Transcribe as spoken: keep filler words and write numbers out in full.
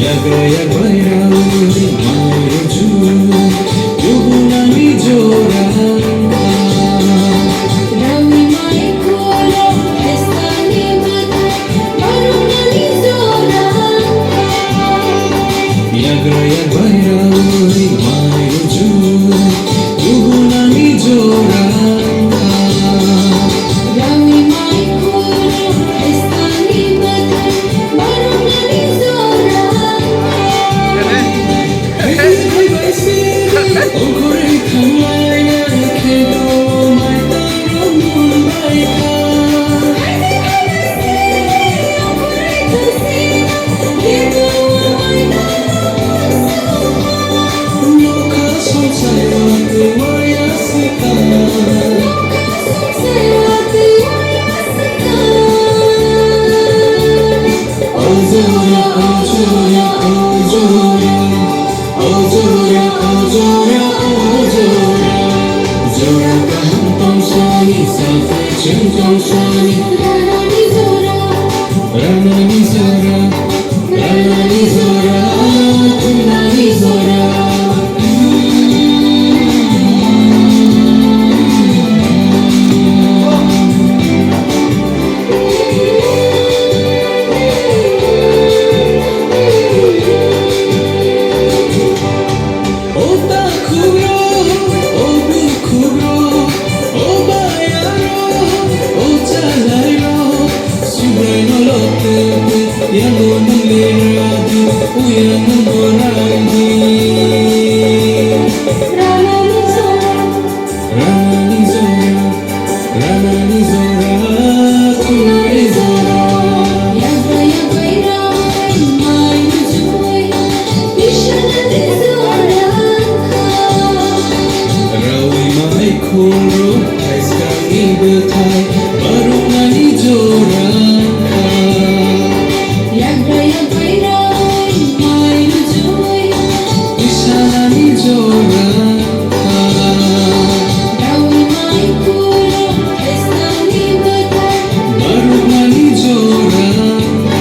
Yagra yak bai raui mai rujui, kubunani jora wngkha. Raui mai kuro, eskani bwthai, barumnani jora wngkha. Yagra yak bai raui mai rujui, kubunani jora wngkha. Raui mai kuro, eskani bwthai, Raui mai khulro, thaiskangni bwthai, barumnani jora wngkha. Yakbai yakbai raui mai rujui, isanani jora wngkha. Raui mai khulro, thaiskangni bwthai, barumnani jora wngkha.